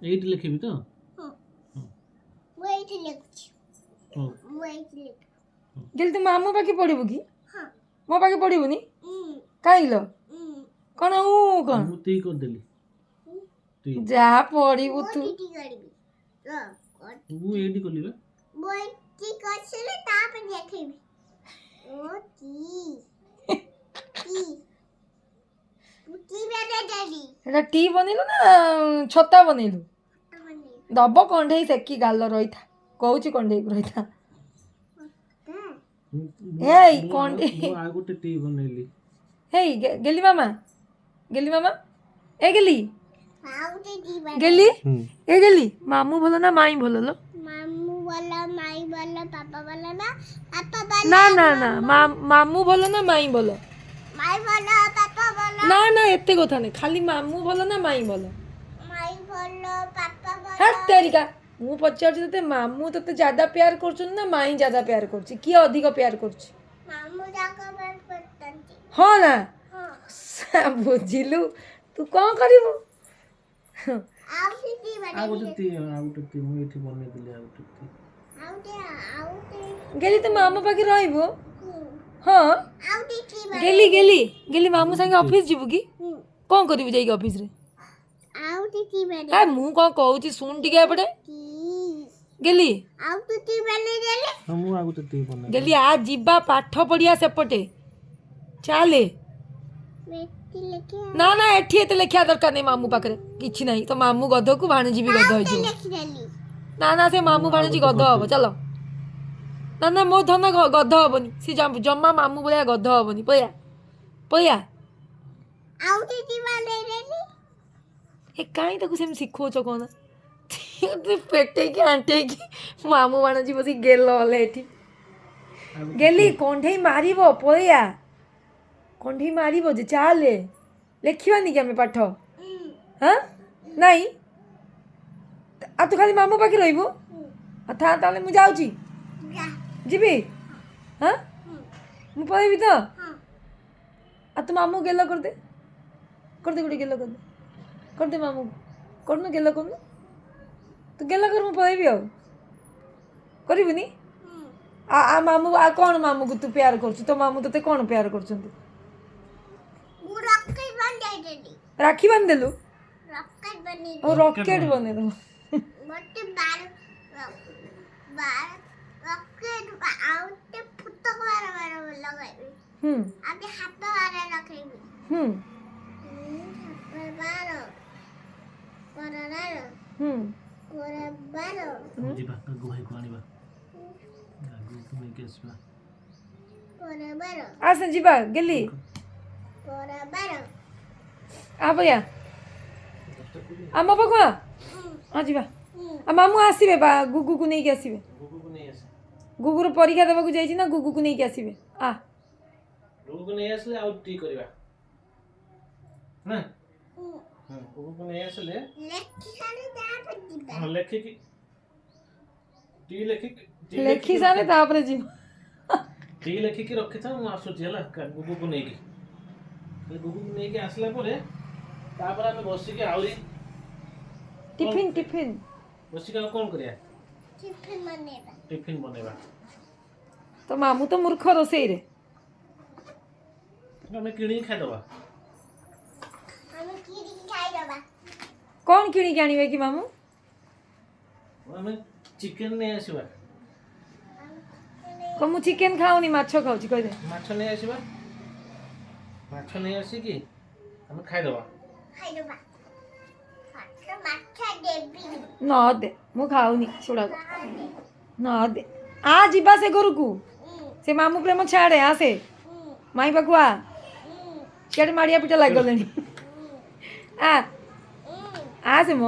ଏଇଠି ଲେଖିବି ତ? ହଁ, ମୁଁ ଏଇଠି ଲେଖୁଛି। ହଉ। ମୁଁ ଏଇଠି ଲେଖ। ଗେଲି, ତୁ ମାମୁଁ ପାଖେ ପଢ଼ିବୁ କି? ହଁ। ମୋ ପାଖେ ପଢ଼ିବୁନି? ଉଁ। କାହିଁକି ଲୋ? ଉଁ। କ'ଣ ଉ କ'ଣ? ମୁଁ ଟି କରିଦେଲି, ଟି। ଯା ପଢ଼ିବୁ ମୁଁ ତୁ। ଟି କରିବି। ମୁଁ ଏଇଠି କଲି ବା। ମୁଁ ଏଇଠି କରିସାରିଲେ ତାପରେ ଲେଖିବି। ଓ ଟି ଟି, ମୁଁ ଟି ବନେଇଦେଲି। ଏଟା ଟି ବନେଇଲୁ ନା ଛତା ବନେଇଲୁ? ଦବ କଣ୍ଢେଇ ସେକି ଗାଲ। ରହିଥା କହୁଛି, କଣ୍ଢେଇକୁ ରହିଥା। ଏଇ କଣ୍ଢେଇ। ମୁଁ ଆଉ ଗୋଟେ ଟି ବନେଇଲି। ହେଇ ଗେଲି ମାମା, ଗେଲି ମାମା, ଏ ଗେଲି। ଆଉ ଗୋଟେ ଟି ବନେଇ। ଗେଲି। ହୁଁ। ଏ ଗେଲି, ମାମୁଁ ଭଲ ନା ମାଇଁ ଭଲ ଲୋ? ମାମୁଁ ଭଲ, ମାଇଁ ଭଲ, ପାପା ଭଲ ନା ପାପା ଭଲ। ନା ନା ନା, ମାମୁଁ ଭଲ ନା ମାଇଁ ଭଲ? ମାଇଁ ଭଲ, ପାପା ଭଲ। ନା ନା, ଏତେ କଥା ନାହିଁ। ଖାଲି ମାମୁଁ ଭଲ ନା ମାଇଁ ଭଲ? ମାଇଁ ଭଲ, ପାପା ଭଲ। ହେ ତେରିକା, ମୁଁ ପଚାରୁଛି ତତେ, ମାମୁଁ ତତେ ज्यादा प्यार କରୁଛନ୍ତି ନା ମାଇଁ ज्यादा प्यार କରୁଛି? କିଏ ଅଧିକ ପ୍ୟାର କରୁଛି? ମାମୁଁ ଯାକ ଭଲ କରୁଛନ୍ତି। ହଁ ନା? ହଁ। ବୁଝିଲୁ, ତୁ କ'ଣ କରିବୁ? ଆଉ ସେ ଟି ଆଉ ଗୋଟେ ବନେଇବି। ଟି, ଆଉ ଗୋଟେ ଟି ମୁଁ ଏଇଠି ବନେଇଦେଲି, ଆଉ ଗୋଟେ ଟି। ଆଉ ଗୋଟେ, ଆଉ ଗୋଟେ। ଗେଲି, ତୁ ମାମୁଁ ପାଖେ ରହିବୁ? ହୁଁ। ହଁ। ଆଉ ଗୋଟେ ଟି ବନେଇବି। ଗେଲି, ଗେଲି, ଗେଲି, ମାମୁଁ ସାଙ୍ଗେ ଅଫିସ ଯିବୁ କି? ହୁଁ। କ'ଣ କରିବୁ ଯାଇକି ଅଫିସରେ? ଆଉ ଗୋଟେ ଟି ଏ ବନେଇବି। ମୁଁ କ'ଣ କହୁଛି ଶୁଣ ଟିକେ ଏପଟେ। ଟି। ଗେଲି। ଆଉ ତୁ ଟି ବନେଇଦେଲେ। ହଁ, ମୁଁ ଆଉ ଗୋଟେ ଟି ବନେଇଲି। ଗେଲି, ଆ ଯିବା ପାଠ ପଢିବା ସେପଟେ, ଚାଲେ। ବେଶୀ ଲେଖି। ନା ନା, ଏଠି ଏତେ ଲେଖିବା ଦରକାର ନାହିଁ। ମାମୁଁ ପାଖରେ କିଛି ନାହିଁ। ତ ମାମୁଁ ଗଧକୁ ଭାଣିଜୀ ବି ଗଧ ହେଇଯିବ। ଲେଖିଦେଲି। ନା ନା, ସେ ମାମୁଁ ଭାଣିଜୀ ଗଧ ହବ। ଚାଲ। ନା ନା, ମୋ ଧନ ଗଧ ହବନି ସେ। ଜମା ମାମୁଁ ଭଳିଆ ଗଧ ହବନି। ପଳେଇଆ, ପଳେଇଆ। ଆଉ ଗୋଟେ ଟି ବନେଇଦେଲି। ଏ କାହିଁ ତାକୁ ସେମିତି ଶିଖଉଛ କ'ଣ? ପେଟେଇକି ଆଣ୍ଟେଇକି ମାମୁଁ ଭାଣିଜୀ ବସିକି ଗେଲ ହେଲେ ଏଠି। ଗେଲି, କଣ୍ଢେଇ ମାରିବ, ପଳେଇଆ। କଣ୍ଢେଇ ମାରିବ ଯେ, ଚାଲେ। ଲେଖିବାନି କି ଆମେ ପାଠ? ହଁ, ନାଇଁ, ଆଉ ତୁ ଖାଲି ମାମୁଁ ପାଖରେ ରହିବୁ? ଆଉ ଥା ତାହେଲେ, ମୁଁ ଯାଉଛି। ଯା। ଯିବି? ହଁ, ମୁଁ ପଳେଇବି ତ। ହଁ। ଆଉ ତୁ ମାମୁଁ ଗେଲ କରିଦେ, କରିଦେ, ଗୋଟେ ଗେଲ କରିଦେ, କରିଦେ ମାମୁଁକୁ। କରୁନୁ, ଗେଲ କରୁନୁ। ତୁ ଗେଲ କର, ମୁଁ ପଳେଇବି। ଆଉ କରିବୁନି? ଆ ଆ ମାମୁଁ, ଆଉ କ'ଣ ମାମୁଁକୁ ତୁ ପ୍ୟାର କରୁଛୁ? ତୋ ମାମୁଁ ତୋତେ କ'ଣ ପ୍ୟାର କରୁଛନ୍ତି? ମୁଁ ରକେଟ ବନେଇଦେଲି। ରାକ୍ଷୀ ବାନ୍ଧିଦେଲୁ? ରକେଟ ବନେଇଦେଲି। ଆଉ ରକେଟ ବନେଇଦେଲୁ। ଗୋଟେ ବାର ବାର ରକେଟ, ଆଉ ଗୋଟେ ଫୁଟକ ବାର ବାର ଲଗାଇବି। ଆଉ ଗୋଟେ ହାତ ବାର ଲଗାଇବି। ହାତ ବାର ବାର ବାର। ବାର ବାର। ଯିବା, ଗାଗୁ ଭାଇକୁ ଆଣିବା, ଗାଗୁକୁ ନେଇକି ଆସିବା। ବାର ବାର। ଆସ ଯିବା ଗେଲି। ବାର ବାର। ଆ ପଳେଇଆ ଆମ ପାଖକୁ ଆ। ହଁ, ଯିବା। ଆଉ ମାମୁଁ ଆସିବେ ବା, ଗୁଗୁକୁ ନେଇକି ଆସିବେ। ଗୁଗୁକୁ ନେଇ ଆସ। ଗୁଗୁର ପରୀକ୍ଷା ଦେବାକୁ ଯାଇଛି ନା, ଗୁଗୁକୁ ନେଇକି ଆସିବେ। ଆ। ଗୁଗୁକୁ ନେଇ ଆସିଲେ ଆଉ ଟି କରିବା ନା? ହଁ, ଗୁଗୁକୁ ନେଇ ଆସିଲେ। ଲେଖି ସାରି ତାପରେ ଯିବା। ହଁ, ଲେଖିକି ଟି ଲେଖିକି ଟି। ଲେଖି ସାରେ, ତାପରେ ଯିବ। ଟି ଲେଖିକି ରଖିଥାଅ, ମୁଁ ଆସୁଛି ହେଲା, ଗୁଗୁକୁ ନେଇକି। ଗୁଗୁକୁ ନେଇକି ଆସିଲା ପରେ ତାପରେ ଆମେ ବସିକି ଆହୁରି ଟିଫିନ୍, ଟିଫିନ୍। ବସିକି ଆଉ କ'ଣ କରିବା? ଟିଫିନ ବନେଇବା। ଟିଫିନ୍ ବନେଇବା। ତ ମାମୁଁ ତ ମୂର୍ଖ ରୋଷେଇରେ। ଆମେ କିଣିକି ଖାଇଦେବା। ଆମେ କିଣିକି ଖାଇଦବା। କ'ଣ କିଣିକି ଆଣିବେ କି ମାମୁଁ? ଆମେ ଚିକେନ ନେଇ ଆସିବା। କହ, ମୁଁ ଚିକେନ ଖାଉନି, ମାଛ ଖାଉଛି କହିଦେ। ମାଛ ନେଇ ଆସିବା। ମାଛ ନେଇ ଆସିକି ଆମେ ଖାଇଦେବା। ଖାଇଦବା ମାଛ। ମାଛ ଦେବି। ନ ଦେ, ମୁଁ ଖାଉନି ସେଗୁଡ଼ାକ। ନ ଦେ। ଆ ଯିବା ସେ ଘରକୁ। ସେ ମାମୁଁ ପ୍ରେମ ଛାଡ଼େ, ଆସେ ମାଇଁ ପାଖକୁ ଆ। ସିଆଡ଼େ ମାଡ଼ିଆ ପିଠା ଲାଗିଗଲେଣି। ଆ, ଆସେ ମ।